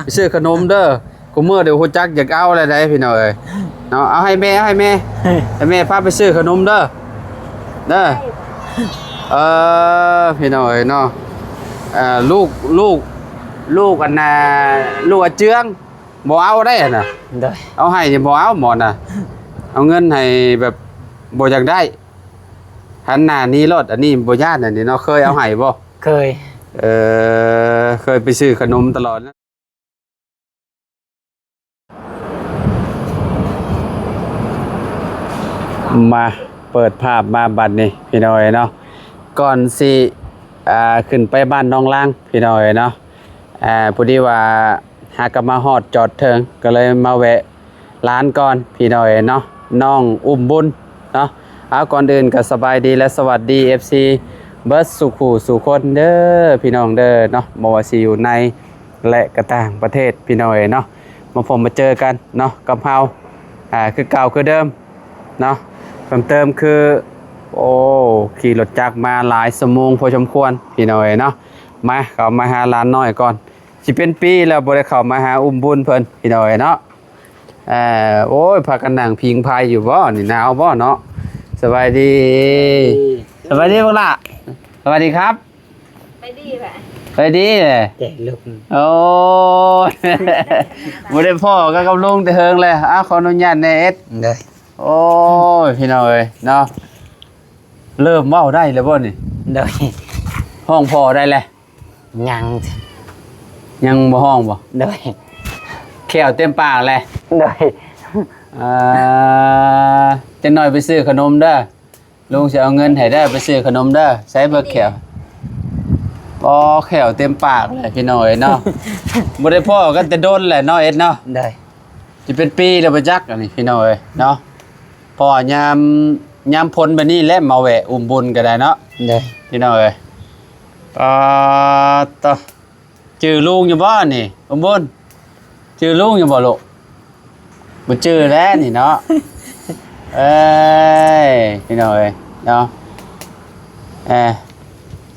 ໄປຊື້ຂະໜົມເດີ. ຄູ່ມື້ດຽວຮູ້ຈັກຢາກເອົາແລ້ວໃດ໋ພີ່ນ້ອງເອີຍເນາະ. ເອົາໃຫ້ແມ່ ເອົາໃຫ້ແມ່ ໃຫ້ແມ່ພາໄປຊື້ຂະໜົມເດີ ເດີ. ເອີ ພີ່ນ້ອງເອີຍເນາະ ເອີ ລູກ ລູກ ລູກອັນນ່າ ລູກອາເຈືອງ ບໍ່ເອົາໄດ໋ຫັ້ນນະ. ໂດຍ ເອົາໃຫ້ນີ້ບໍ່ເອົາໝໍນະ. ເອົາເງິນໃຫ້ແບບບໍ່ຢາກໄດ້ ຫັນໜ້າໜີໂລດ. ອັນນີ້ບໍ່ຢ້ານອັນນີ້ເນາະ ເຄີຍເອົາໃຫ້ບໍ່? ເຄີຍ. ເອີ ເຄີຍໄປຊື້ຂະໜົມຕະຫຼອດ. ມາເປີດພາບມາບັດນີ້ພີ່ນ້ອງເອີຍເນາະ ກ່ອນຊິ ອ່າ ຂຶ້ນໄປບ້ານໜອງລາງພີ່ນ້ອງເອີຍເນາະ. ອ່າ ພໍດີວ່າຫາກະມາຮອດຈອດເຖິງ ກໍເລີຍມາແວະຫຼານກ່ອນພີ່ນ້ອງເອີຍເນາະ ນ້ອງອຸ້ມບຸນເນາະ. ເອົາ ກ່ອນອື່ນກໍສະບາຍດີ ແລະ ສະຫວັດດີ ເອັຟຊີ ເບິດສູ່ຄູ່ສູ່ຄົນເດີພີ່ນ້ອງເດີເນາະ ບໍ່ວ່າຊິຢູ່ໃນ ແລະ ກະຕ່າງປະເທດພີ່ນ້ອງເອີຍເນາະ. ມາພົບມາເຈີກັນເນາະກັບເຮົາ ອ່າ ຄືເກົ່າຄືເດີມເນາະ. ເພີ່ມເຕີມຄື ໂອ້ ຂີ່ລົດຈັກມາຫຼາຍຊົ່ວໂມງພໍສົມຄວນພີ່ນ້ອງເອີຍເນາະ. ມາ ເຂົ້າມາຫາຫຼານນ້ອຍກ່ອນ ຊິເປັນປີແລ້ວບໍ່ໄດ້ເຂົ້າມາຫາອຸ້ມບຸນເພິ່ນພີ່ນ້ອງເອີຍເນາະ. ເອີ ໂອ້ຍ ພາກັນນັ່ງຜິງໄຟຢູ່ບໍ່ນີ້ ໜາວບໍ່ເນາະ? ສະບາຍດີ ສະບາຍດີບັກຫຼ້າ ສະບາຍດີຄັບ. ໄປດີແຫຼະ ໄປດີແຫຼະ ແຈກລູກ. ໂອ້ຍ ບໍ່ໄດ້ພໍ້ກັນກັບລຸງແຕ່ເຫິງແລ້ວ. ອ້າວ ຂໍອະນຸຍາດແດ່ເອັດ. ໂດຍ. ໂອ້ຍ ພີ່ນ້ອງເອີຍເນາະ ເລີ່ມເວົ້າໄດ້ແລ້ວບໍ່ນີ້? ໂດຍ. ຮ້ອງພໍ້ໄດ້ແລ້ວ? ຍັງ ຍັງບໍ່ຮ້ອງບໍ່? ໂດຍ. ແຂ້ວເຕັມປາກແລ້ວ? ໂດຍ. ອ່າ ຈັກໜ່ອຍໄປຊື້ຂະໜົມເດີ. ລຸງຊິເອົາເງິນໃຫ້ເດີ ໄປຊື້ຂະໜົມເດີ. ໃສ່ເບິ່ງແຂ້ວ ອໍ ແຂ້ວເຕັມປາກເລີຍພີ່ນ້ອງເອີຍເນາະ. ບໍ່ໄດ້ພໍ້ກັນແຕ່ດົນແຫຼະເນາະ ເອັດເນາະ. ໂດຍ. ຊິເປັນປີແລ້ວບໍ່ຈັກ ອັນນີ້ພີ່ນ້ອງເອີຍເນາະ. ເພາະວ່າຍາມ ຍາມຝົນແບບນີ້ແຫຼະ ມາແວະອຸ້ມບຸນກໍໄດ້ເນາະ. ໂດຍ. ພີ່ນ້ອງເອີຍ ປາດໂທ້ ຈື່ລຸງຢູ່ບໍ່ນີ້ ອຸ້ມບຸນ? ຈື່ລຸງຢູ່ບໍ່ລູກ? ບໍ່ຈື່ແລ້ວນີ້ເນາະ. ເອີຍ ພີ່ນ້ອງເອີຍເນາະ. ເອີ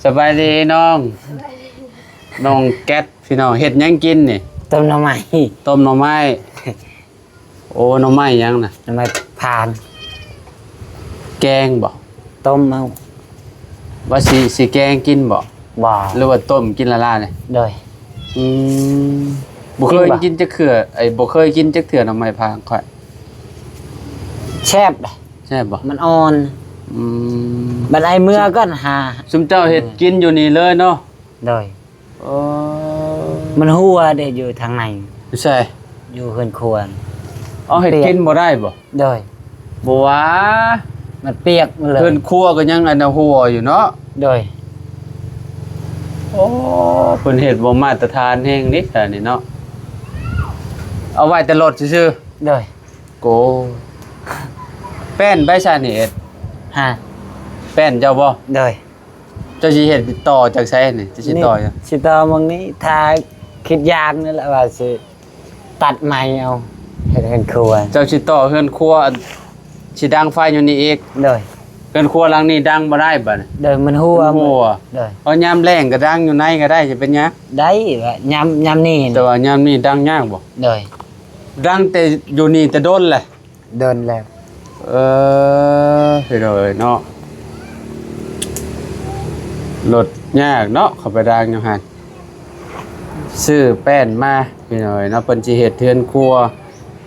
ສະບາຍດີນ້ອງ ນ້ອງແກັດ ພີ່ນ້ອງ. ເຮັດຫຍັງກິນນີ້? ຕົ້ມໜໍ່ໄມ້. ຕົ້ມໜໍ່ໄມ້. ໂອ້ ໜໍ່ໄມ້ຫຍັງນະ? ໜໍ່ໄມ້ພານ. ແກງບໍ່? ຕົ້ມເອົາ. ວ່າຊິ ຊິແກງກິນບໍ່? ບໍ່. ຫຼືວ່າຕົ້ມກິນລະລານີ້? ໂດຍ. ອືມ ບໍ່ເຄີຍກິນຈັກເທື່ອ ໄອ້ ບໍ່ເຄີຍກິນຈັກເທື່ອໜໍ່ໄມ້ພານຂ້ອຍ. ແຊບເດ້. ແຊບບໍ່? ມັນອ່ອນ. ອືມ ບັດໄອ້ເມືອກ່ອນຫາ ຊຸມເຈົ້າເຮັດກິນຢູ່ນີ້ເລີຍເນາະ? ໂດຍ. ເອີ ມັນຮົ່ວເດ້ ຢູ່ທາງໃນ. ຢູ່ໃສ? ຢູ່ເຮືອນຄົວ. ເອົາ ເຮັດກິນບໍ່ໄດ້ບໍ່? ໂດຍ. ບໍ່ວ່າ ມັນປຽກໝົດເລີຍ. ເຮືອນຄົວກໍຍັງອັນນ່າຮົ່ວຢູ່ເນາະ? ໂດຍ. ໂອ້ ເພິ່ນເຮັດບໍ່ມາດຕະຖານແຮງນີ້ຊະນີ້ເນາະ. ເອົາໄວ້ແຕ່ລົດຊື່ໆ. ໂດຍ. ໂກ ແປ້ນໄປຊະນີ້ເອັດ? ຮະ? ແປ້ນເຈົ້າບໍ່? ໂດຍ. ເຈົ້າຊິເຮັດຕໍ່ຈາກໃສນີ້? ເຈົ້າຊິຕໍ່ຫຍັງ? ຊິຕໍ່ໝ່ອງນີ້ ຖ້າຄິດຢາກນີ້ແຫຼະວ່າຊິຕັດໃໝ່ເອົາ ເຮັດເຮືອນຄົວ. ເຈົ້າຊິຕໍ່ເຮືອນຄົວ ຊິດັງໄຟຢູ່ນີ້ອີກ? ໂດຍ. ເຮືອນຄົວຫຼັງນີ້ດັງບໍ່ໄດ້ບັດນີ້? ໂດຍ ມັນຮົ່ວ. ມັນຮົ່ວ. ໂດຍ. ເພາະຍາມແລ້ງກໍດັງຢູ່ໃນກໍໄດ້ ຈະເປັນຫຍັງ? ໄດ້ ຍາມ ຍາມນີ້. ແຕ່ວ່າຍາມນີ້ດັງຍາກບໍ່? ໂດຍ. ດັງແຕ່ຢູ່ນີ້ແຕ່ດົນແຫຼະ. ດົນແລ້ວ. ເອີ ພີ່ນ້ອງເອີຍເນາະ ລົດຍາກເນາະ ເຂົ້າໄປດາງຢູ່ຫັ້ນ. ຊື້ແປ້ນມາ ພີ່ນ້ອງເອີຍເນາະ ເພິ່ນຊິເຮັດເຮືອນຄົວ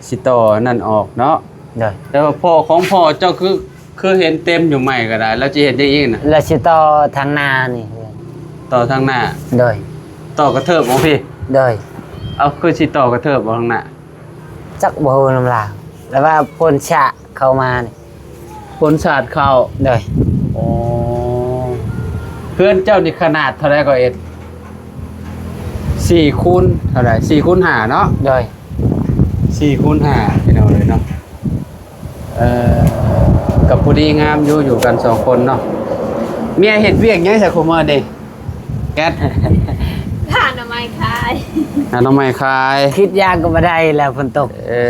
ຊິຕໍ່ອັນນັ້ນອອກເນາະ. ໂດຍ. ແຕ່ວ່າພໍ່ ຂອງພໍ່ເຈົ້າຄື ຄືເຫັນເຕັມຢູ່ໃໝ່ກໍໄດ້ ແລ້ວຊິເຮັດຫຍັງອີກນະ? ແລ້ວຊິຕໍ່ທາງໜ້ານີ້. ຕໍ່ທາງໜ້າ? ໂດຍ. ຕໍ່ກະເທີບອອກພີ້? ໂດຍ. ເອົາ ຄືຊິຕໍ່ກະເທີບອອກທາງໜ້າ? ຈັກບໍ່ຮູ້ນຳລາວ ແຕ່ວ່າຝົນສະເຂົ້າມານີ້. ຝົນສາດເຂົ້າ? ໂດຍ. ໂອ້ ເຮືອນເຈົ້ານີ້ຂະໜາດເທົ່າໃດກໍເອັດ? ສີ່ຄູນເທົ່າໃດ? ສີ່ຄູນຫ້າເນາະ? ໂດຍ. ສີ່ຄູນຫ້າ ພີ່ນ້ອງເອີຍເນາະ. ເອີ ກໍພໍດີງາມຢູ່ ຢູ່ກັນສອງຄົນເນາະ. ເມຍເຮັດວຽກຫຍັງຊະຄຸມື້ນີ້? ແກັດ ຫາໜໍ່ໄມ້ຂາຍ. ຫາໜໍ່ໄມ້ຂາຍ. ຄິດຢາກກໍບໍ່ໄດ້ແລ້ວ ຝົນຕົກ. ເອີ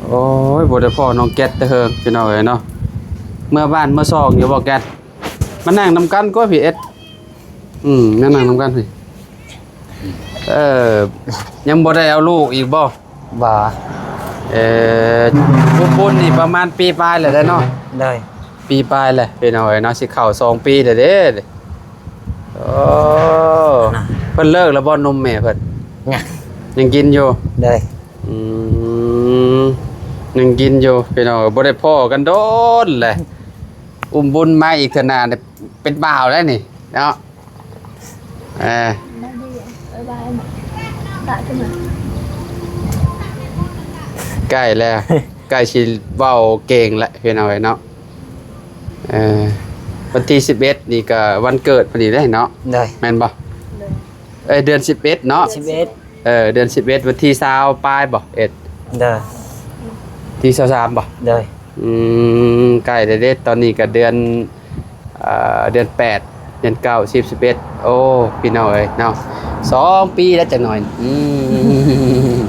ໂອ້ຍ ບໍ່ໄດ້ພໍ້ນ້ອງແກັດແຕ່ເຫິງ ພີ່ນ້ອງເອີຍເນາະ. ເມືອບ້ານເມືອຊ່ອງຢູ່ບໍ່ແກັດ? ມານັ່ງນຳກັນກວ່າພີ້ເອັດ. ອືມ ມານັ່ງນຳກັນພີ້. ເອີ ຍັງບໍ່ໄດ້ເອົາລູກອີກບໍ່? ບໍ່. ເອີ ບຸນໆ ນີ້ປະມານປີປາຍແລ້ວເດ້ເນາະ? ໂດຍ. ປີປາຍແລ້ວພີ່ນ້ອງເອີຍເນາະ ຊິເຂົ້າສອງປີແລ້ວເດ້. ໂອ້ ນະ ເພິ່ນເລີກແລ້ວບໍ່ນົມແມ່ເພິ່ນ? ຍັງ ຍັງກິນຢູ່? ໂດຍ. ອືມ ຍັງກິນຢູ່ພີ່ນ້ອງເອີຍ ບໍ່ໄດ້ພໍ້ກັນດົນແຫຼະ. ອຸ້ມບຸນມາອີກເທື່ອໜ້າເປັນບ່າວແລ້ວນີ້ເນາະ. ເອີ ໃກ້ແລ້ວ ໃກ້ຊິເວົ້າເກັ່ງແລ້ວພີ່ນ້ອງເອີຍເນາະ. ເອີ ວັນທີສິບເອັດນີ້ກໍວັນເກີດພໍດີເດ້ເນາະ. ໂດຍ. ແມ່ນບໍ່? ໂດຍ. ເອີຍ ເດືອນສິບເອັດເນາະ. ສິບເອັດ. ເອີ ເດືອນສິບເອັດ ວັນທີຊາວປາຍບໍ່? ເອັດ. ໂດຍ. ທີຊາວສາມບໍ່? ໂດຍ. ອືມ ໃກ້ແລ້ວເດ້ ຕອນນີ້ກໍເດືອນ ເອີ ເດືອນແປດ ເດືອນເກົ້າ ສິບ ສິບເອັດ ໂອ້ ພີ່ນ້ອງເອີຍເນາະ ສອງປີແລ້ວຈັກໜ້ອຍ. ອືມ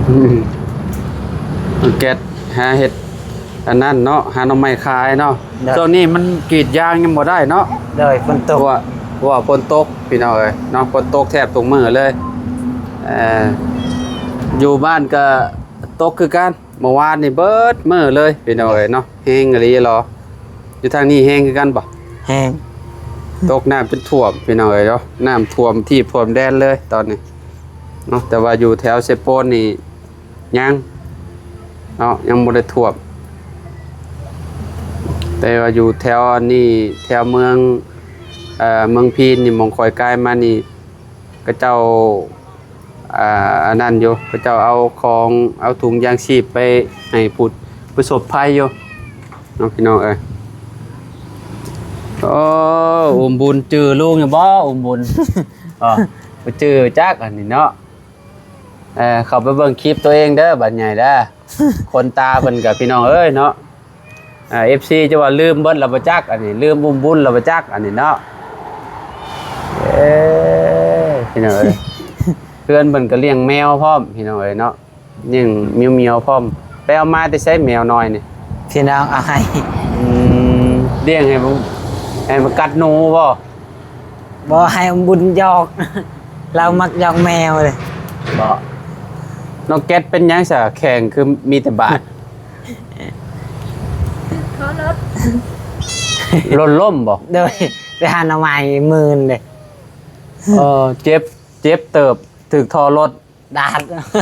ອືມ ແກັດຫາເຮັດອັນນັ້ນເນາະ ຫາໜໍ່ໄມ້ຂາຍເນາະ. ໂດຍ. ຊ່ວງນີ້ມັນກຣີດຢາງຍັງບໍ່ໄດ້ເນາະ. ໂດຍ. ຝົນຕົກ ເພາະວ່າ ເພາະວ່າຝົນຕົກພີ່ນ້ອງເອີຍເນາະ ຝົນຕົກແທບທຸກມື້ເລີຍ. ເອີ ຢູ່ບ້ານກໍຕົກຄືກັນ ເມື່ອວານນີ້ເບິດມື້ເລີຍພີ່ນ້ອງເອີຍເນາະ ແຮງອີ່ຫຼີເນາະ. ຢູ່ທາງນີ້ແຮງຄືກັນບໍ່? ແຮງ. ຕົກນ້ຳຈົນຖ້ວມພີ່ນ້ອງເອີຍເນາະ ນ້ຳຖ້ວມທີ່ທົ່ວມແດນເລີຍຕອນນີ້ເນາະ. ແຕ່ວ່າຢູ່ແຖວເຊໂປນນີ້ຍັງເນາະ ຍັງບໍ່ໄດ້ຖ້ວມ. ແຕ່ວ່າຢູ່ແຖວອັນນີ້ ແຖວເມືອງ ເອີ ເມືອງພີນນີ້ ໝ່ອງຂ້ອຍກາຍມານີ້ ເຂົາເຈົ້າ ອ່າ ອັນນັ້ນຢູ່ ເຂົາເຈົ້າເອົາຂອງ ເອົາຖົງຢາງຊີບໄປໃຫ້ຜູ້ປະສົບໄພຢູ່ເນາະ ພີ່ນ້ອງເອີຍ. ໂອ້ ອຸ້ມບຸນຈື່ລຸງຢູ່ບໍ່? ອຸ້ມບຸນ ບໍ່ຈື່ຈັກອັນນີ້ເນາະ. ເອີ ເຂົ້າໄປເບິ່ງຄລິບຕົວເອງເດີ ບັດໃຫຍ່ເດີ ຄົນຕາເພິ່ນກະ ພີ່ນ້ອງເອີຍເນາະ. ອ່າ ເອັຟຊີ ຈະວ່າລືມເບິດລະບໍ່ຈັກ ອັນນີ້ ລືມອຸ້ມບຸນລະບໍ່ຈັກ ອັນນີ້ເນາະ. ເອີ ພີ່ນ້ອງເອີຍ ເຮືອນເພິ່ນກໍລ້ຽງແມວພ້ອມ ພີ່ນ້ອງເອີຍເນາະ ລ້ຽງໝຽວໆພ້ອມ. ໄປເອົາມາແຕ່ໃສແມວນ້ອຍນີ້? ພີ່ນ້ອງເອົາໃຫ້. ອືມ ລ້ຽງໃຫ້ມັນ ໃຫ້ມັນກັດໜູບໍ່? ບໍ່ ໃຫ້ອຸ້ມບຸນຢອກ ລາວມັກຢອກແມວເດ້. ບໍ່ ນ້ອງແກັດເປັນຫຍັງສະ ແຂ້ງຄືມີແຕ່ບາດ? ຂໍລົດ ລົດລົ້ມບໍ່? ໂດຍ ໄປຫາໜໍ່ໄມ້ມື່ນເດ້. ເອີ ເຈັບ ເຈັບເຕີບ ຖືກທໍ່ລົດ ດາດ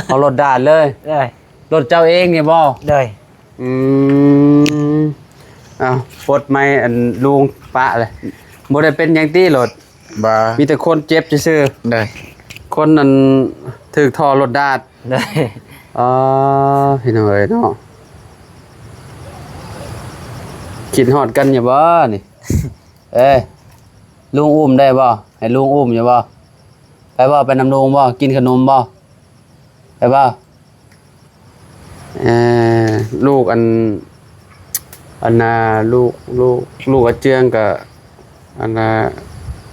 ເອົາລົດດາດເລີຍ. ໂດຍ. ລົດເຈົ້າເອງນີ້ບໍ່? ໂດຍ. ອືມ ເອົາ ປົດໄມອັນລຸງປະເລີຍ. ບໍ່ໄດ້ເປັນຫຍັງຕິລົດ? ບໍ່ ມີແຕ່ຄົນເຈັບຊື່ໆ. ໂດຍ. ຄົນອັນຖືກທໍ່ລົດດາດ. ໂດຍ. ອໍ ພີ່ນ້ອງເອີຍເນາະ ຄິດຮອດກັນຢູ່ບໍ່ນີ້? ເອີຍ ລຸງອຸ້ມໄດ້ບໍ່? ໃຫ້ລຸງອຸ້ມຢູ່ບໍ່? ໄປບໍ່? ໄປນຳລຸງບໍ່? ກິນຂະໜົມບໍ່? ໄປບໍ່? ເອີ ລູກອັນ ອັນນ່າ ລູກ ລູກ ລູກອາເຈືອງກະ ອັນນ່າ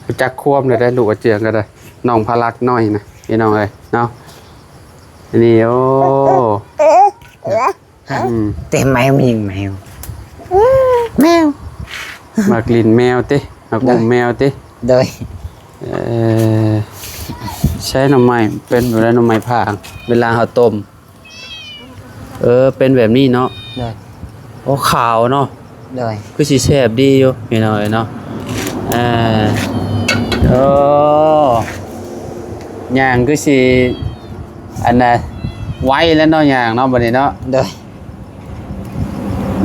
ຮູ້ຈັກຄວາມແລ້ວເດ້ ລູກອາເຈືອງກະໄດ້ ນ້ອງພາລັກນ້ອຍນະ ພີ່ນ້ອງເອີຍເນາະ. ອັນນີ້ ໂອ້ ອືມ ແຕ່ແມວ ມີແມວ ແມວ ມັກຫຼິ້ນແມວຕິ? ມັກອຸ້ມແມວຕິ? ໂດຍ. ເອີ ໃຊ້ໜໍ່ໄມ້ ເປັນແບບໃດ ໜໍ່ໄມ້ພາງ ເວລາເຮົາຕົ້ມ? ເອີ ເປັນແບບນີ້ເນາະ. ໂດຍ. ໂອ້ ຂາວເນາະ. ໂດຍ. ຄືຊິແຊບດີຢູ່ ພີ່ນ້ອງເອີຍເນາະ. ເອີ ໂອ້ ຍ່າງຄືຊິ ອັນນ່າ ໄວແລ້ວເນາະ ຍ່າງເນາະ ບັດນີ້ເນາະ. ໂດຍ.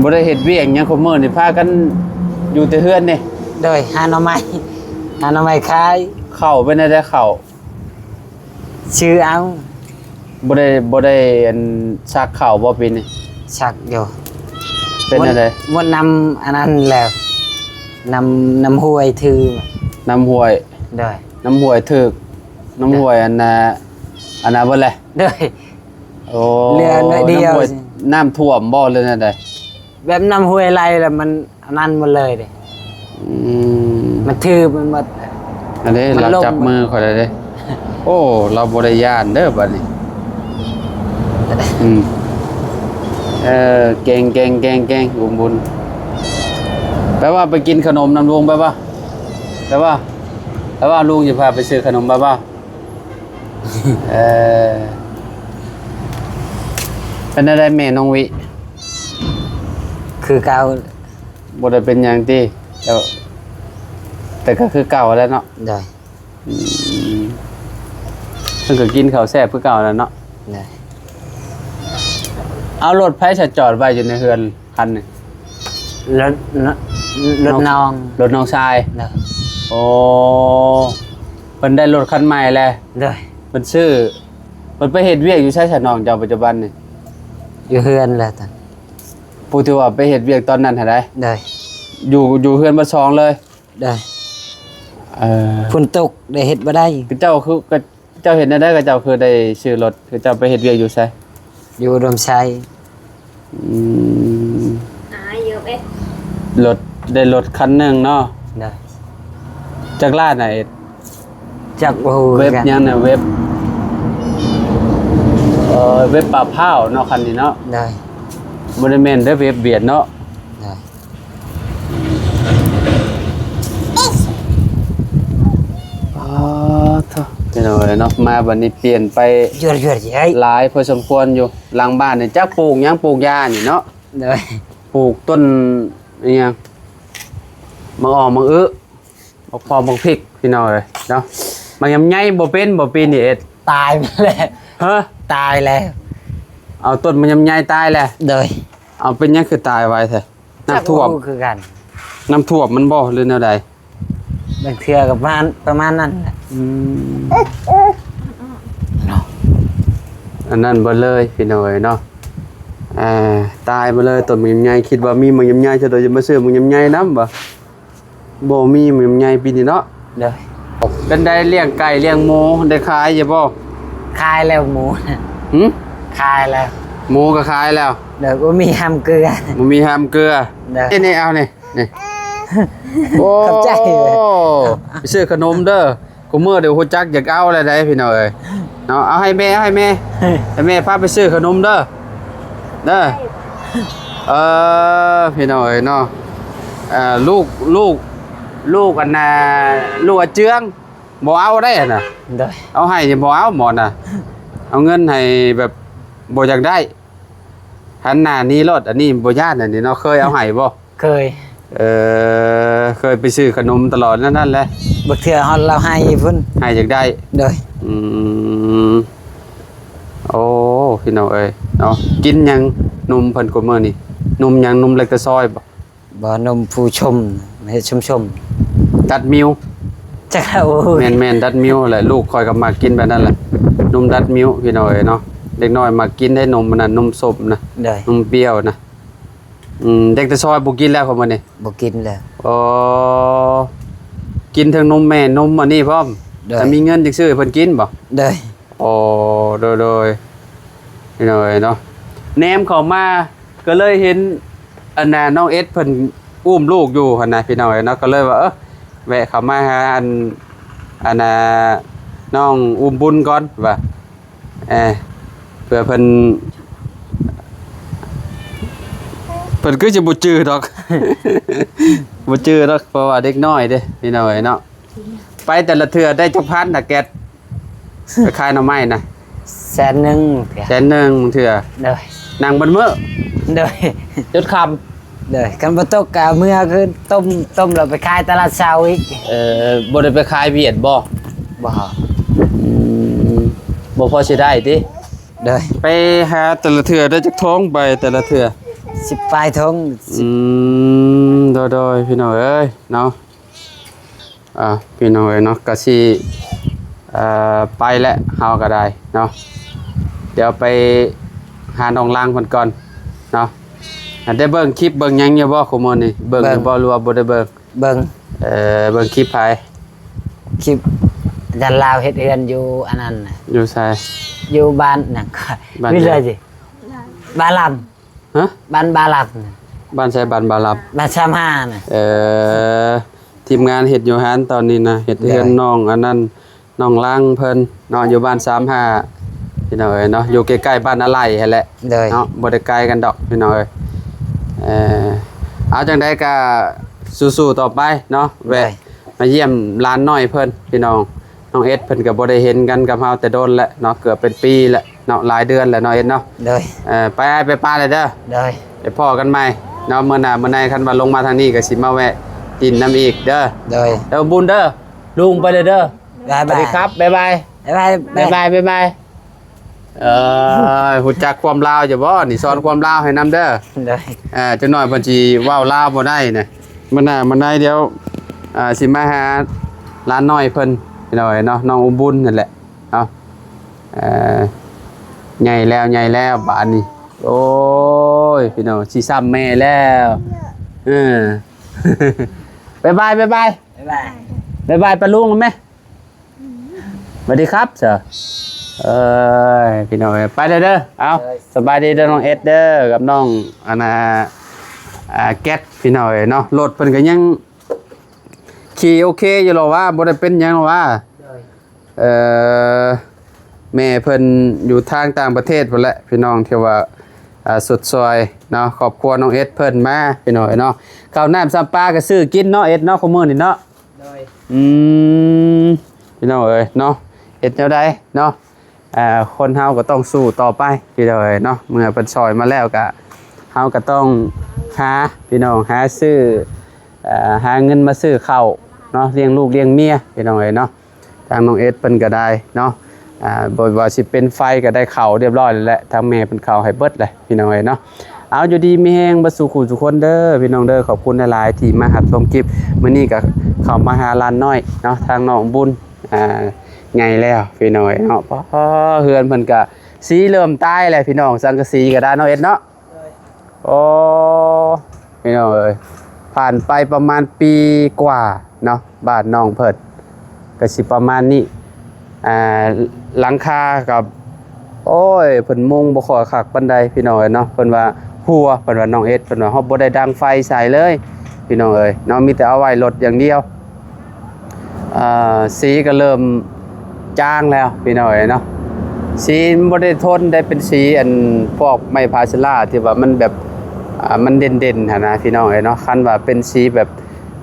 ບໍ່ໄດ້ເຮັດວຽກຫຍັງ ຄຸມື້ນີ້ພາກັນຢູ່ແຕ່ເຮືອນນີ້? ໂດຍ. ຫາໜໍ່ໄມ້ ຫາໜໍ່ໄມ້ຂາຍ. ເຂົ້າເປັນແນວໃດເຂົ້າ? ຊື້ເອົາ. ບໍ່ໄດ້ ບໍ່ໄດ້ອັນ ສັກເຂົ້າບໍ່ປີນີ້? ສັກຢູ່. ເປັນແນວໃດ? ໝົດ ໝົດນ້ຳອັນນັ້ນແລ້ວ ນ້ຳ ນ້ຳຫ້ວຍຖືກ. ນ້ຳຫ້ວຍ. ໂດຍ. ນ້ຳຫ້ວຍຖືກ. ນ້ຳຫ້ວຍອັນນ່າ ອັນນ່າເບິດແຫຼະ. ໂດຍ. ໂອ້ ເຫຼືອໜ້ອຍດຽວ. ນ້ຳຫ້ວຍ ນ້ຳຖ້ວມບໍ່ ຫຼືແນວໃດ? ແບບນ້ຳຫ້ວຍໄຫຼແລ້ວມັນອັນນັ້ນໝົດເລີຍເດ້. ອືມ ມັນຖືກໄປໝົດ. ອັນນີ້ ມັນລົງ ລາວຈັບມືຂ້ອຍໄດ້ເດ້. ໂອ້ ລາວບໍ່ໄດ້ຢ້ານເດີບັດນີ້. ອືມ ເອີ ເກັ່ງໆໆໆ ອຸ້ມບຸນ ແປວ່າໄປກິນຂະໜົມນຳລຸງ ແປວ່າ ແປວ່າ ແປວ່າລຸງຈະພາໄປຊື້ຂະໜົມ ແປວ່າ ເອີ ເປັນແນວໃດແມ່ນ້ອງວິ? ຄືເກົ່າ. ບໍ່ໄດ້ເປັນຫຍັງຕິ? ແຕ່ ແຕ່ກໍຄືເກົ່າແຫຼະເນາະ. ໂດຍ. ອືມ ເພິ່ນກໍກິນເຂົ້າແຊບຄືເກົ່າແຫຼະເນາະ. ໂດຍ. ເອົາ ລົດໃຜສະຈອດໄວ້ຢູ່ໃນເຮືອນຄັນນີ້? ລົດ ລົດນ້ອງ ລົດນ້ອງຊາຍ. ໂດຍ. ໂອ້ ເພິ່ນໄດ້ລົດຄັນໃໝ່ແລ້ວ. ໂດຍ. ເພິ່ນຊື້ ເພິ່ນໄປເຮັດວຽກຢູ່ໃສຊະ ນ້ອງເຈົ້າ ປັດຈຸບັນນີ້? ຢູ່ເຮືອນແຫຼະ. ຜູ້ທີ່ວ່າໄປເຮັດວຽກຕອນນັ້ນຫັ້ນໃດ? ໂດຍ. ຢູ່ ຢູ່ເຮືອນເບິດສອງເລີຍ? ໂດຍ. ເອີ ຝົນຕົກໄດ້ເຮັດບໍ່ໄດ້. ເຈົ້າຄື ເຈົ້າເຮັດແນວໃດ ເຈົ້າຄືໄດ້ຊື້ລົດ? ເຈົ້າໄປເຮັດວຽກຢູ່ໃສ? ຢູ່ອຸດົມໄຊ. ອືມ ອາຍຢູ່ເອະ ລົດ ໄດ້ລົດຄັນໜຶ່ງເນາະ. ໂດຍ. ຈັກລ້ານນະເອະ? ຈັກບໍ່ຮູ້ຄືກັນ. ເວັບຫຍັງນະ? ເວັບ ເອີ ເວັບປາພ້າວເນາະ ຄັນນີ້ເນາະ. ໂດຍ. ບໍ່ໄດ້ແມ່ນເດີ ເວັບຫວຽດເນາະ. ໂດຍ. ອໍ ໂທ້ ພີ່ນ້ອງເອີຍເນາະ ມາບັດນີ້ປ່ຽນໄປຫຼາຍພໍສົມຄວນຢູ່. ຫຼັງບ້ານນີ້ຈັກປູກຫຍັງ ປູກຫຍ້ານີ້ເນາະ. ໂດຍ. ປູກຕົ້ນອີຫຍັງ ໝາກອອກ ໝາກອຶ ໝາກພອກ ໝາກພິກ ພີ່ນ້ອງເອີຍເນາະ. ໝາກຍຳໄຍບໍ່ເປັນບໍ່ປີນີ້ເອດ? ຕາຍແລ້ວ. ຮະ? ຕາຍແລ້ວ. ເອົາ ຕົ້ນໝາກຍຳໄຍຕາຍແລ້ວ? ໂດຍ. ເອົາ ເປັນຫຍັງຄືຕາຍໄວແທ້? ນ້ຳຖ້ວມ ຈັກບໍ່ຮູ້ຄືກັນ. ນ້ຳຖ້ວມມັນບໍ່ ຫຼືແນວໃດ? ບາງເທື່ອກໍປະມານ ປະມານນັ້ນແຫຼະ. ອືມ ເນາະ ອັນນັ້ນເບິດເລີຍ ພີ່ນ້ອງເອີຍເນາະ. ອ່າ ຕາຍເບິດເລີຍ ຕົ້ນໝາກຍຳໄຍ. ຄິດວ່າມີໝາກຍຳໄຍ ຈະໂດຍຈະມາຊື້ໝາກຍຳໄຍນຳບໍ່? ບໍ່ມີໝາກຍຳໄຍປີນີ້ເນາະ. ໂດຍ. ເປັນໃດ ລ້ຽງໄກ່ລ້ຽງໝູ ໄດ້ຂາຍຢູ່ບໍ່? ຂາຍແລ້ວໝູ. ຫື? ຂາຍແລ້ວ. ໝູກໍຂາຍແລ້ວ. ໂດຍ. ບໍ່ມີຫ້ຳເກືອ ບໍ່ມີຫ້ຳເກືອ. ໂດຍ. ນີ້ ນີ້ ເອົານີ້ ນີ້. ໂອ້ ຂອບໃຈ. ໄປຊື້ຂະໜົມເດີ. ຄູ່ມື້ນີ້ຮູ້ຈັກຢາກເອົາແລ້ວໃດ໋ ພີ່ນ້ອງເອີຍເນາະ. ເອົາໃຫ້ແມ່ ເອົາໃຫ້ແມ່ ໃຫ້ແມ່ພາໄປຊື້ຂະໜົມເດີ ເດີ. ເອີ ພີ່ນ້ອງເອີຍເນາະ. ເອີ ລູກ ລູກ ລູກອັນນ່າ ລູກອາເຈືອງ ບໍ່ເອົາໄດ໋ຫັ້ນນະ. ໂດຍ. ເອົາໃຫ້ນີ້ບໍ່ເອົາໝໍນະ. ເອົາເງິນໃຫ້ແບບບໍ່ຢາກໄດ້ ຫັນໜ້າໜີໂລດ. ອັນນີ້ບໍ່ຢ້ານ ອັນນີ້ເນາະ. ເຄີຍເອົາໃຫ້ບໍ່? ເຄີຍ. ເອີ ເຄີຍໄປຊື້ຂະໜົມຕະຫຼອດນັ້ນ ນັ້ນແຫຼະ. ບາງເທື່ອຮອດລາວໃຫ້ພຸ້ນ ໃຫ້ຢາກໄດ້. ໂດຍ. ອືມ ໂອ້ ພີ່ນ້ອງເອີຍເນາະ. ກິນຫຍັງນົມເພິ່ນຄູ່ມື້ນີ້? ນົມຫຍັງ? ນົມແລັກຕາຊອຍບໍ່? ບໍ່ ນົມຜູ້ຊົມ ເຮັດຊົມໆ ດັດມິວ. ຈັກ ໂອ້ຍ ແມ່ນໆ ດັດມິວແຫຼະ. ລູກຂ້ອຍກໍມັກກິນແບບນັ້ນແຫຼະ ນົມດັດມິວ ພີ່ນ້ອງເອີຍເນາະ. ເດັກນ້ອຍມັກກິນໄດ໋ ນົມອັນນັ້ນ ນົມສົ້ມນະ. ໂດຍ. ນົມປ່ຽວນະ. ອືມ ເດັກແຕ່ຊອຍບໍ່ກິນແລ້ວ ຂອງມື້ນີ້ ບໍ່ກິນແລ້ວ. ອໍ ກິນເຖິງນົມແມ່ນົມອັນນີ້ພ້ອມ. ໂດຍ. ຖ້າມີເງິນຈັ່ງຊື້ໃຫ້ເພິ່ນກິນບໍ່? ໂດຍ. ອໍ ໂດຍໆ ພີ່ນ້ອງເອີຍເນາະ. ແນມເຂົ້າມາກໍເລີຍເຫັນອັນນ່າ ນ້ອງເອັດເພິ່ນອຸ້ມລູກຢູ່ຫັ້ນນະ ພີ່ນ້ອງເອີຍເນາະ. ກໍເລີຍວ່າ ເອີ ແວະເຂົ້າມາຫາອັນ ອັນນ່າ ນ້ອງອຸ້ມບຸນກ່ອນວ່າ ເອີ ເພື່ອເພິ່ນ ເພິ່ນຄືຊິບໍ່ຈື່ດອກ ບໍ່ຈື່ດອກ ເພາະວ່າເດັກນ້ອຍເດ້ ພີ່ນ້ອງເອີຍເນາະ. ໄປແຕ່ລະເທື່ອໄດ້ຈັກພັນນະແກັດ? ໄປຂາຍໜໍ່ໄມ້ນະ ແສນໜຶ່ງເທື່ອ ແສນໜຶ່ງບາງເທື່ອ. ໂດຍ. ນັ່ງເບິດມື້? ໂດຍ. ຈົນຄ່ຳ? ໂດຍ. ຄັນບໍ່ຕົກກໍເອົາເມືອຄືຕົ້ມ ຕົ້ມແລ້ວໄປຂາຍຕະຫຼາດເຊົ້າອີກ. ເອີ ບໍ່ໄດ້ໄປຂາຍຫວຽດບໍ່? ບໍ່. ອືມ ບໍ່ພໍຊິໄດ້ຕິ? ໂດຍ. ໄປຫາແຕ່ລະເທື່ອໄດ້ຈັກຖົງ? ໄປແຕ່ລະເທື່ອ ສິບປາຍຖົງ. ອືມ ໂດຍໆ ພີ່ນ້ອງເອີຍເນາະ. ອ່າ ພີ່ນ້ອງເອີຍເນາະ ກະຊິ ເອີ ໄປແລ້ວ ເຮົາກະໄດ້ເນາະ. ດຽວໄປຫານ້ອງລາງເພິ່ນກ່ອນເນາະ. ໄດ້ເບິ່ງຄລິບເບິ່ງຫຍັງຢູ່ບໍ່ ຄູ່ມື້ນີ້? ເບິ່ງຢູ່ບໍ່ ຫຼືວ່າບໍ່ໄດ້ເບິ່ງ? ເບິ່ງ. ເອີ ເບິ່ງຄລິບໃຜ? ຄລິບອາຈານລາວເຮັດເຮືອນຢູ່ອັນນັ້ນນະ. ຢູ່ໃສ? ຢູ່ບ້ານຫຍັງ? ບ້ານຫຍັງ? ບ້ານລຳ. ຮະ? ບ້ານບາລັບນະ. ບ້ານໃສ? ບ້ານບາລັບ ບ້ານສາມຫ້ານະ. ເອີ ທີມງານເຮັດຢູ່ຫັ້ນຕອນນີ້ນະ ເຮັດເຮືອນ ໂດຍ ນ້ອງອັນນັ້ນ ນ້ອງລາງເພິ່ນເນາະ ຢູ່ບ້ານສາມຫ້າ ພີ່ນ້ອງເອີຍເນາະ ຢູ່ໃກ້ໆ ບ້ານອາໄຫຼຫັ້ນແຫຼະ. ໂດຍ. ເນາະ ບໍ່ໄດ້ໄກກັນດອກ ພີ່ນ້ອງເອີຍ. ເອີ ເອົາ ຈັ່ງໃດກະສູ້ໆ ຕໍ່ໄປເນາະ ໂດຍ ແວະມາຢ້ຽມຫຼານນ້ອຍເພິ່ນ ພີ່ນ້ອງ ນ້ອງເອັດເພິ່ນກໍບໍ່ໄດ້ເຫັນກັນກັບເຮົາແຕ່ດົນແລ້ວເນາະ ເກືອບເປັນປີແລ້ວເນາະ ຫຼາຍເດືອນແລ້ວເນາະເອັດເນາະ. ໂດຍ. ເອີ ໄປອ້າຍໄປປ້າແລ້ວເດີ. ໂດຍ. ໄປພໍ້ກັນໃໝ່ເນາະ ມື້ໜ້າມື້ໃນຄັນວ່າລົງມາທາງນີ້ກໍຊິມາແວະຫຼິ້ນນຳອີກເດີ. ໂດຍ. ເດີບຸນເດີ ລຸງໄປເລີຍເດີ. ບາຍບາຍ. ສະຫວັດດີຄັບ ບາຍບາຍ. ບາຍບາຍ. ບາຍບາຍ ບາຍບາຍ. ເອີ ຮູ້ຈັກຄວາມລາວຢູ່ບໍ່ນີ້? ສອນຄວາມລາວໃຫ້ນຳເດີ. ໂດຍ. ເອີ ຈັກໜ້ອຍເພິ່ນຊິເວົ້າລາວບໍ່ໄດ້ນະ. ມື້ໜ້າມື້ໃນດຽວ ເອີ ຊິມາຫາຫຼານນ້ອຍເພິ່ນ ພີ່ນ້ອງເອີຍເນາະ ນ້ອງອຸບຸນນັ້ນແຫຼະເນາະ. ເອີ ໃຫຍ່ແລ້ວ ໃຫຍ່ແລ້ວບາດນີ້. ໂອ້ຍ ພີ່ນ້ອງ ຊິຊ້ຳແມ່ແລ້ວ. ເອີ ບາຍບາຍ ບາຍບາຍ. ບາຍບາຍ ບາຍບາຍ ປ້າລຸງແມ່. ສະຫວັດດີຄັບເຊີ. ເອີຍ ພີ່ນ້ອງເອີຍ ໄປແລ້ວເດີ. ເອົາ ໂດຍ. ສະບາຍດີເດີນ້ອງເອັດເດີ ກັບນ້ອງອັນນ່າ ອ່າ ແກັດ ພີ່ນ້ອງເອີຍເນາະ. ລົດເພິ່ນກໍຍັງຂີ່ໂອເຄຢູ່ຫຼໍວ່າ ບໍ່ໄດ້ເປັນຫຍັງຫຼໍວ່າ. ໂດຍ. ເອີ ແມ່ເພິ່ນຢູ່ທາງຕ່າງປະເທດພຸ້ນແຫຼະ ພີ່ນ້ອງ ທີ່ວ່າ ອ່າ ຊົດຊ່ອຍເນາະ ຄອບຄົວນ້ອງເອັດເພິ່ນມາ ພີ່ນ້ອງເອີຍເນາະ. ເຂົ້ານ້ຳຊຳປາກໍຊື້ກິນເນາະເອັດເນາະ ຄູ່ມື້ນີ້ເນາະ. ໂດຍ. ອືມ ພີ່ນ້ອງເອີຍເນາະ ເຮັດແນວໃດເນາະ ອ່າ ຄົນເຮົາກໍຕ້ອງສູ້ຕໍ່ໄປ ພີ່ນ້ອງເອີຍເນາະ. ເມື່ອເພິ່ນຊ່ອຍມາແລ້ວກໍ ເຮົາກໍຕ້ອງຫາ ພີ່ນ້ອງ ຫາຊື້ ເອີ ຫາເງິນມາຊື້ເຂົ້າເນາະ ລ້ຽງລູກລ້ຽງເມຍ ພີ່ນ້ອງເອີຍເນາະ. ທາງນ້ອງເອັດເພິ່ນກໍໄດ້ເນາະ ອ່າ ບໍ່ວ່າຊິເປັນໄຟກໍໄດ້ເຂົ້າຮຽບຮ້ອຍແລ້ວແຫຼະ ທາງແມ່ເພິ່ນເຂົ້າໃຫ້ເບິດແຫຼະ ພີ່ນ້ອງເອີຍເນາະ. ເອົາ ຢູ່ດີມີແຮງເບິດສູ່ຄູ່ສູ່ຄົນເດີ ພີ່ນ້ອງເດີ. ຂອບຄຸນຫຼາຍໆທີ່ມາຮັບຊົມຄລິບ. ມື້ນີ້ກໍເຂົ້າມາຫາຫຼານນ້ອຍເນາະ ທາງນ້ອງບຸນ ອ່າ ໃຫຍ່ແລ້ວ ພີ່ນ້ອງເອີຍເນາະ. ປາ ເຮືອນເພິ່ນກໍສີເລີ່ມຕາຍແລ້ວ ພີ່ນ້ອງ ສັງກະສີກໍໄດ້ເນາະເອັດເນາະ. ໂອ້ ພີ່ນ້ອງເອີຍ ຜ່ານໄປປະມານປີກວ່າເນາະ ບ້ານນ້ອງເພິ່ນກໍຊິປະມານນີ້. ອ່າ ຫຼັງຄາກໍ ໂອ້ຍ ເພິ່ນມຸງບໍ່ຄ່ອຍຄັກປານໃດ ພີ່ນ້ອງເອີຍເນາະ. ເພິ່ນວ່າຮົ່ວ ເພິ່ນວ່າ ນ້ອງເອັດ ເພິ່ນວ່າ ເຮົາບໍ່ໄດ້ດັງໄຟໃສ່ເລີຍ ພີ່ນ້ອງເອີຍເນາະ ມີແຕ່ເອົາໄວ້ລົດຢ່າງດຽວ. ເອີ ສີກໍເລີ່ມຈາງແລ້ວ ພີ່ນ້ອງເອີຍເນາະ. ສີມັນບໍ່ໄດ້ທົນໄດ້ ເປັນສີອັນພວກໄມ້ພາເຊລາທີ່ວ່າມັນແບບ ອ່າ ມັນເດັ່ນໆຫັ້ນນະ ພີ່ນ້ອງເອີຍເນາະ. ຄັນວ່າເປັນສີແບບ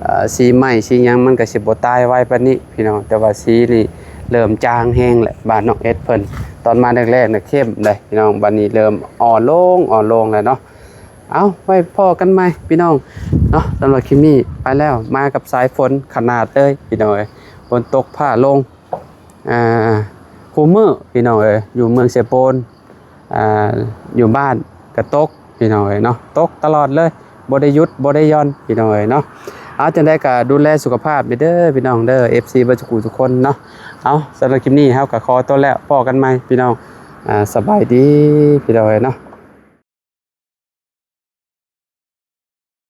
ເອີ ສີໄມ້ສີຫຍັງ ມັນກໍຊິບໍ່ຕາຍໄວປານນີ້ ພີ່ນ້ອງ. ແຕ່ວ່າສີນີ້ເລີ່ມຈາງແຮງແລ້ວ ບ້ານນ້ອງເອັດເພິ່ນ. ຕອນມາແລກໆນະເຂັ້ມເດ້ ພີ່ນ້ອງ ບັດນີ້ເລີ່ມອ່ອນລົງ ອ່ອນລົງແລ້ວເນາະ. ເອົາ ໄວ້ພໍ້ກັນໃໝ່ ພີ່ນ້ອງເນາະ. ສຳລັບຄລິບນີ້ໄປແລ້ວ ມາກັບສາຍຝົນຂະໜາດເລີຍ ພີ່ນ້ອງເອີຍ. ຝົນຕົກຟ້າລົງ ອ່າ ຄູ່ມື້ ພີ່ນ້ອງເອີຍ ຢູ່ເມືອງເຊໂປນ ອ່າ ຢູ່ບ້ານກໍຕົກ ພີ່ນ້ອງເອີຍເນາະ ຕົກຕະຫຼອດເລີຍ ບໍ່ໄດ້ຢຸດບໍ່ໄດ້ຢ່ອນ ພີ່ນ້ອງເອີຍເນາະ. ເອົາ ຈັ່ງໃດກໍດູແລສຸຂະພາບເດີ ພີ່ນ້ອງເດີ ເອັຟຊີ ເບິດທຸກຜູ້ທຸກຄົນເນາະ. ເອົາ ສຳລັບຄລິບນີ້ເຮົາກໍຂໍຕົວແລ້ວ ພໍ້ກັນໃໝ່ ພີ່ນ້ອງ. ອ່າ ສະບາຍດີ ພີ່ນ້ອງເອີຍເນາະ.